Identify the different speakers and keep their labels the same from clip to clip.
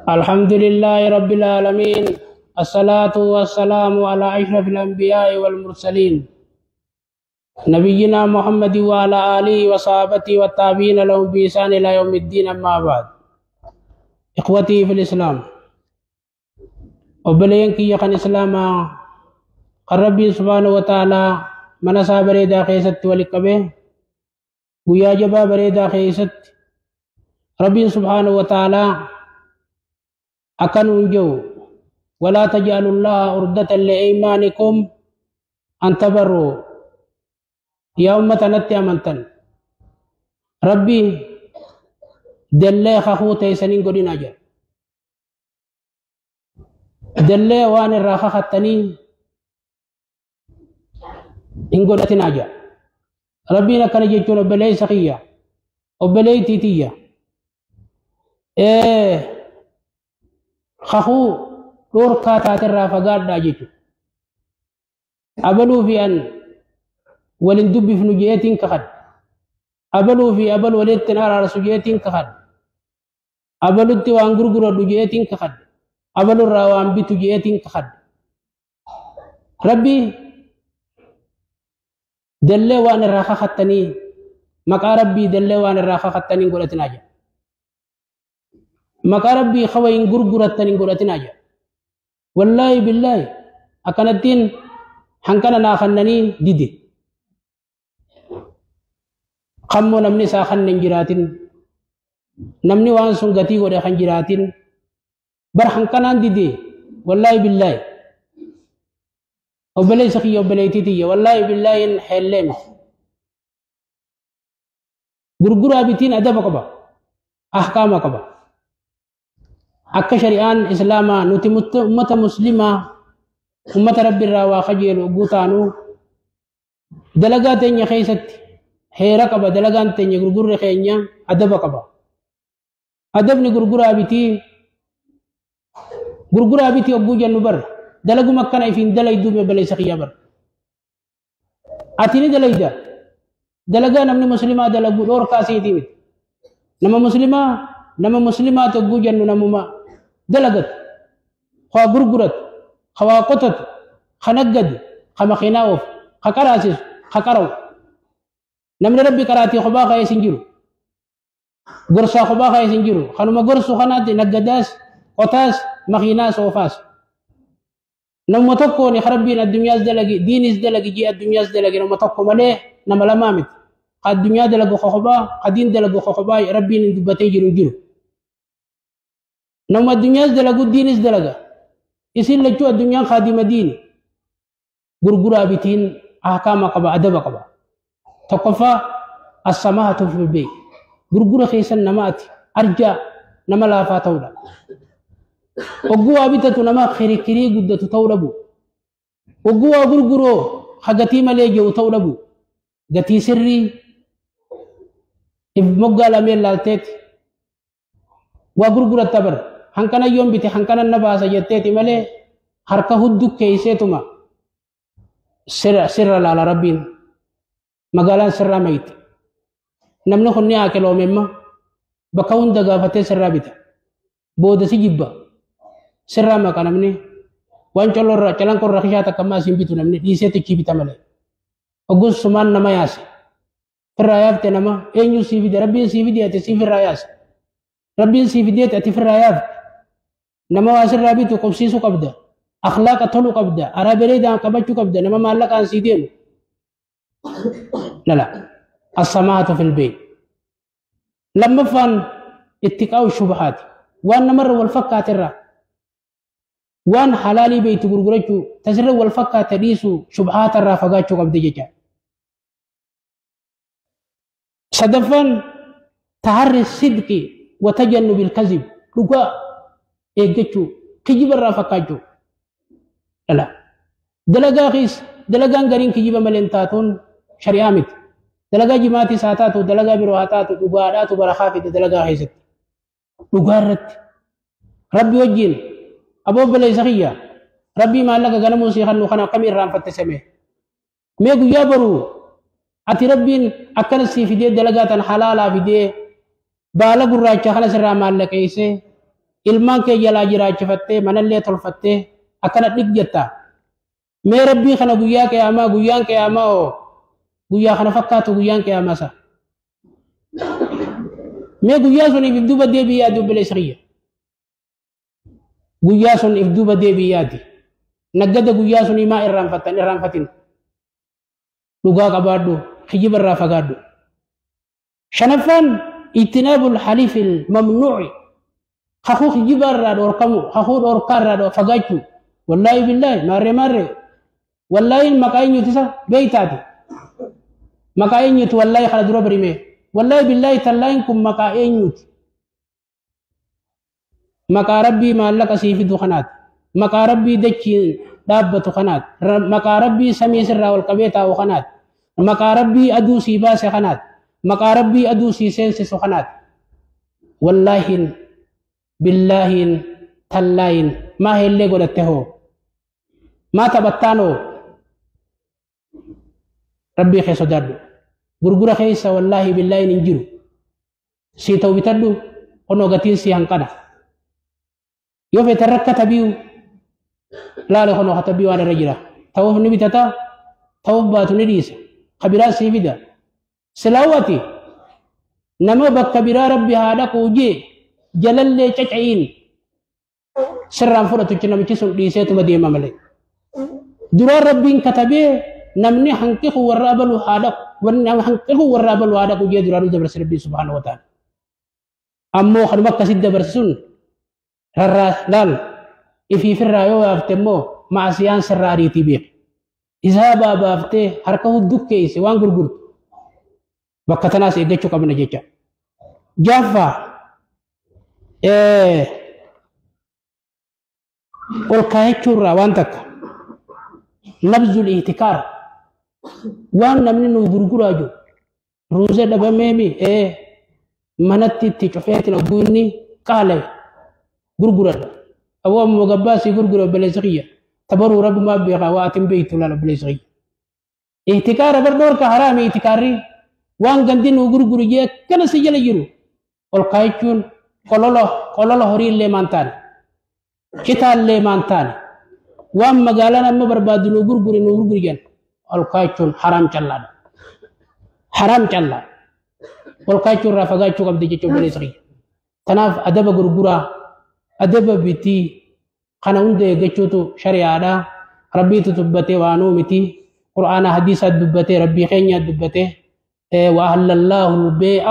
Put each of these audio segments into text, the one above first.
Speaker 1: الحمد لله رب العالمين، الصلاة والسلام على أشرف الأنبياء والمرسلين، نبينا محمد وعلى آله وصحابته والتابعين لهم بإحسان إلى يوم الدين. أما بعد، إخوتي في الإسلام، وبلين كي يقن إسلاما ربي سبحانه وتعالى من بريدا خيست ولقبه ويا جبا بريدا خيست ربي سبحانه وتعالى أكنوا جو ولا تجعلوا الله عرضة لأيمانكم أن تبروا يا أمة نتي أمنتن ربي دلي خخو تيسنين قدين أجر دلي وان الراخة خطني إن قدتين أجر ربي نكنا جيتون وبلي سخية وبلي تيتية إيه خخو دور كاتا ترى فقاد داجيتو أبلو في أن ولندب في نجيتين كخد أبلو في أبل ولدت نار على سجيتين كخد أبلو تي وان غرغر دجيتين كخد أبلو راوان بيتو جيتين كخد ربي دلي وان الراخة خطني مكا ربي دلي وان الراخة خطني قولتنا جا مكا ربي خوين غرغرتني قولتنا جا والله بالله أكنتين حنكنا ناخنني ديدي خمو نمني ساخن نجراتين نمني وان سنغتي ودي خنجراتين بر حنكنا ديدي والله بالله وبلي سخي وبلي تيتي والله بالله إن حلم غرغرا بتين أدب قبا أحكام قبا أكا شريان إسلاما نتي أمة مسلمة أمة رب الروا خجل وقوتانو دلقاتين يخيست هيرا قبا دلقاتين يغرغر خينيا أدب قبا أدبني غرغرا بتي غرغرا بتي أبو جنبر دلقو مكان إفين دلق دوم بلي سخيا بر أتيني دلق دلقا نمني مسلمة دلقو دور كاسي تيمت نما مسلمة نما مسلمة تقو جنو نمما دلقت خوا غرغرت خوا قطت خنقد خمخيناوف خكراسس خكرو نمني ربي كراتي خبا خاي سنجرو غرسا خبا خاي سنجرو خنما غرسو خنات نقداس قطاس مخيناس وفاس نما تكو نخربين الدنيا زدلقي دين زدلقي جي الدنيا زدلقي نما تكو مليه نما لمامت قد الدنيا دلقو خخبا قدين دلقو خخبا ربي ندبتي جرو جرو نما الدنيا زدلقو الدين زدلقا يصير لجو الدنيا خادم ديني غرغرا بتين أحكام قبا أدب قبا تقفى السماحة في البيت غرغرا خيسا نماتي أرجع نما لا فاتولا وقوا بيتتو نما خيري كري قدتو تولبو وقوا غرغرو حقتي مليجو تولبو قتي سري مقا لمين لالتيت وغرغرا تبر هنكنا يوم بيتي هنكنا النباسة جتيتي ملي حركة هدو كيسيتما سر سر على ربين مقالان سر ميت نمنو خني آكلو مما بكون دقافتي سر بيتا بود سجيبا سر ما كان مني وان چلو چلان كور رخيشا تكما سيمبيتو نمني ديسيتو چيبتا ملي وغس سمان نما ياسي فرايافت نما انيو سيفي ربي سيفي دي سيفي راياس ربي سيفي دي تي فراياف نما واسر ربي تو قبسيسو قبدا اخلاق تلو قبدا عربي دا قبچو قبدا نما مالك ان سيدين لا لا السماحة في البيت لما فان اتقاء الشبهات وان مر والفكات الرا وان حلالي بيت غرغرچو تسر والفكا تديسو شبهات الرا فغاچو قبد جچا صدفن تحري الصدق وتجنب الكذب لغا ايغچو كجيب الرا فكاچو لا دلغا خيس دلغان غرين كجيب ملنتاتون شريعه دلغا جماعتي ساتاتو دلغا بروهاتاتو دغاداتو برخافي دلغا خيست دغارت ربي وجين أبو بلي سخية ربي ما لك غنمو سيخنو خنا قمير رام فتسمه ميغو يابرو أتي ربي أكن سي في دي دلغات حلالا في دي بالا غراچا خلا سر ما لك ايسه Ilmaan kee jalaa jiraachifattee manallee tolfattee akkana dhig jetta. Mee rabbii kana guyyaa qiyaamaa guyyaan qiyaamaa oo guyyaa kana fakkaatu guyyaan qiyaamaa sa. Mee guyyaa sun if duuba deebii yaadi obboleessa kiyya. Guyyaa sun if duuba deebii yaadi. Naggada guyyaa sunii maa irraanfattan irraanfatin. Dhugaa qabaadhu kijiba irraa fagaadhu. Shanaffaan ijtinaabul halifil mamnuuci. Kakuu kijiba irraa dhorkamu kakuu dhorkaa irraa fagaachuu. Wallaahi billaahi maarree maarree. Wallaahi maqaa eenyuti isa beeytaati. Maqaa eenyuti wallaahi kana dura barime. Wallaahi billaahi tallaahin kun maqaa eenyuti. Maqaa rabbii maallaqa sii fidu kanaati. Maqaa rabbii dachiin dhaabbatu kanaati. Maqaa rabbii samii sirraa ol qabee taa'u kanaati. Maqaa rabbii aduu sii baase kanaati. Maqaa rabbii aduu sii seensisu kanaati. Wallaahin billaahin tallaahin maa hellee godhatte hoo? Maa taphattaan hoo? Rabbii kee sodaadhu. Gurgura keessa wallaahi billaahin hin jiru. Sii ta'u bitadhu onoo gatiin sii hanqana. Yoo feete rakka tabiu laala konoo katabii waan irra jira. Ta'uuf ni bitata ta'uuf baatu ni dhiisa. Ka biraa sii fida. Silaa'u ati nama bakka biraa rabbi haa dhaquu jee jalallee caca'iin sirraan fudhatu namichi sun dhiiseetuma deema malee. Duraan rabbiin katabee namni hanqiqu warra abalu haa dhaqu wanni hanqiqu warra abalu haa dhaqu jee duraanuu dabarse rabbiin subhaanahu wa ta'ala. Ammoo kanuma akkasitti dabarse sun rarraa laal ifiifirraa yoo yaafte immoo maasiyaan sirraa ariitii beeki. Hisaabaa baaftee harka huddukkeesse waan gurgurtu bakka tanaas eeggachuu qabna jecha. Jaaffaa ol kaayachuurraa waan takka nabzul ihtikaar waan namni nu gurguraa jiru ruuza dhabameemi manatti itti cufeetiin ogguu inni qaalawe gurguradha. Aboo ammoo gabbaasii gurgura obboleessa kiyya. Tabaruu rabbumaa beekaa waa atin beektu laala obboleessa kiyya. Ihtikaara bar dhoorka haraami ihtikaarri waan gandi nu gurguru jee akkana si jala jiru ol kaayachuun qolola horii illee maan taane citaallee maan taane waan magaalaan amma barbaadu nu gurguri nu gurguri jenna ol kaayachuun haraam callaadha. Haraam callaa. Ol kaayachuu irraa fagaachuu qabdi jechuun obboleessa kiyya. Kanaaf adaba gurguraa adaba bitii kana hunda eeggachuutu shari'aadha. Rabbiitu dubbatee waanuu miti. Qur'aana hadiisaa dubbatee rabbii keenya dubbatee وأحل الله البيع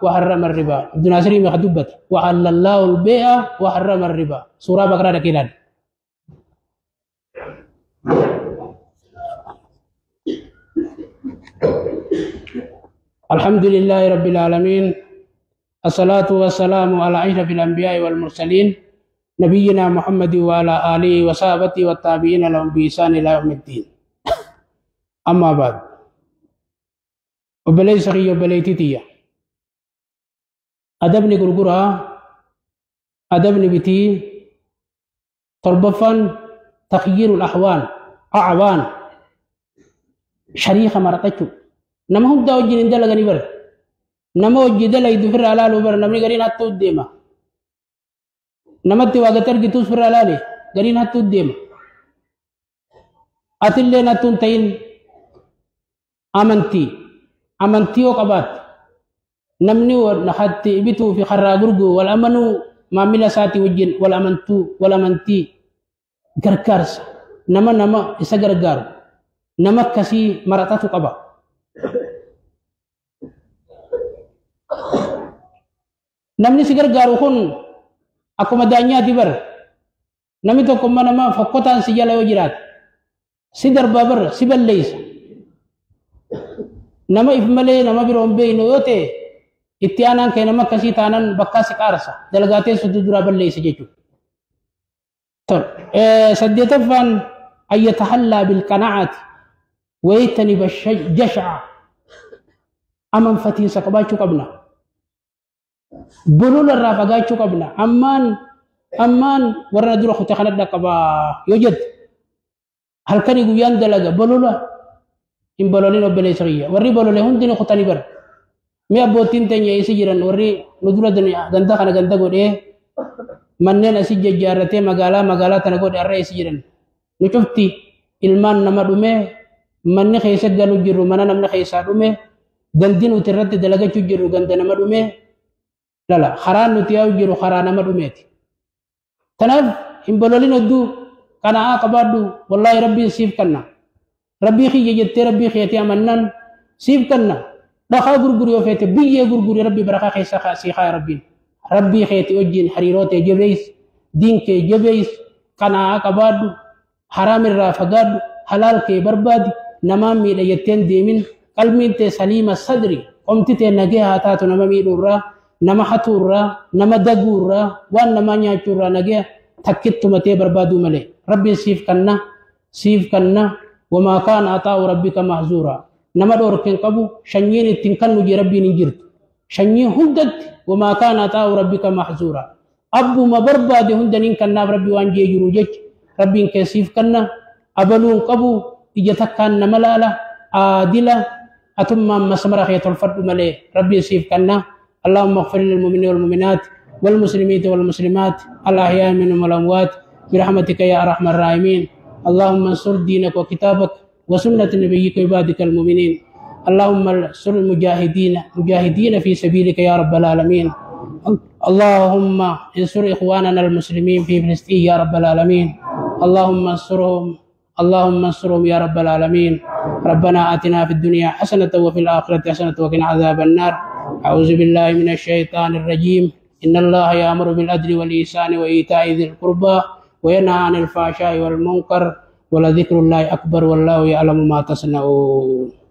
Speaker 1: وحرم الربا. عبد الناصر ما دبت وأحل الله البيع وحرم الربا. سورة بقرة كده. الحمد لله رب العالمين الصلاة والسلام على أشرف الأنبياء والمرسلين نبينا محمد وعلى آله وصحبه والتابعين لهم بإحسان إلى يوم الدين. أما بعد obboleessa kiyya obboleettii tiyya adabni gurguraa adabni bitii torbaffaan takhyiirul ahwaan acwaan shariika maraqachuu nama hundaa wajjin hin dalaganii bara nama hojii dalaydu firraa laaluu bara namni gariin hattuu deema namatti waa gati argituus firraa laale gariin hattuu deema atillee hattuu hin ta'in amantii yoo qabaatte namni hatti bituu fi karraa gurguru wal amanuu maamila isaatii wajjin wal amantuu wal amantii gargaarsa nama isa gargaaru nama akkasii maratatu qaba. Namni si gargaaru kun akkuma daanyaati bara namni tokko nama fokkotaan si jala yoo jiraate si darbaa bara si balleessa. Nama if malee nama biroo hin beekne yoo ta'e itti aanaan kee nama akkasii taanaan bakkaa si qaarsa dalagaa teessutu duraa balleessa jechuudha. Saddeetaffaan an yatahallaa bilqanaacati waytaniba jashaca amanfatiinsa qabaachuu qabna. Bolola irraa fagaachuu qabna. Ammaan warra dura kute kana dhaqqabaa yoo jette halkanii guyyaan dalaga bolola hin bololin obboleessa kiyya. Warri bolole hundi kutanii bara. Mee abbootiin teenya eessa jiran warri nu dura ganda kana ganda godhee Manneen asii jajjaarratee magaalaa magaalaa tana godhe har'a eessa jiran? Nu cufti ilmaan nama dhumee manni keessa galu jirru mana namni keessaa dhume, gandi nuti irratti dalagachuu jirru ganda nama dhume, lala karaan nuti yaa'u jiru karaa nama dhumeeti. Tanaaf hin bololin, hedduu qana'aa qabaadhu. Wallaahi Rabbiin siif kanna. Rabbii kiyya jettee Rabbii keetii amannaan siif kanna. Dhakaa gurguri yoo feete, biyyee gurguri, Rabbi barakaa keessa sii kaaya Rabbiin. Rabbii keetii wajjin hariiroo ta'e jabees, diin kee jabees, qana'aa qabaadhu, haraam irraa fagaadhu, halaal kee barbaadi, namaan miidha jetteen deemin, qalbiin tee saliima sadri, qomti tee nagee haa taatu nama miidhuurraa, nama hatuurraa, nama daguurraa, waan namaa nyaachuurraa nagee takkittuma tee barbaaduu malee. Rabbiin siif kanna, siif kanna. Wamaa kaana ataa'u rabbika mahzuura. Nama dhoorken qabu shanyiin ittiin kannu jee Rabbiin hin jirtu. Shanyii hundatti wamaa kaana ataa'u rabbika mahzuura. Abbuma barbaade hundaniin kannaaf Rabbi waan jee jiru jecha Rabbiin kee siif kanna. Abaluun qabu ija takkaan nama laala, aadila atummaan masmara kee tolfadhu malee Rabbiin siif kanna. اللهم اغفر للمؤمنين والمؤمنات والمسلمين والمسلمات الأحياء منهم والأموات برحمتك يا أرحم الراحمين. اللهم انصر دينك وكتابك وسنة نبيك وعبادك المؤمنين. اللهم انصر المجاهدين مجاهدين في سبيلك يا رب العالمين. اللهم انصر إخواننا المسلمين في فلسطين يا رب العالمين. اللهم انصرهم، اللهم انصرهم يا رب العالمين. ربنا آتنا في الدنيا حسنة وفي الآخرة حسنة وقنا عذاب النار. أعوذ بالله من الشيطان الرجيم. إن الله يأمر بالعدل والإحسان وإيتاء ذي القربى وينهى عن الفحشاء والمنكر ولذكر الله أكبر والله يعلم ما تصنعون.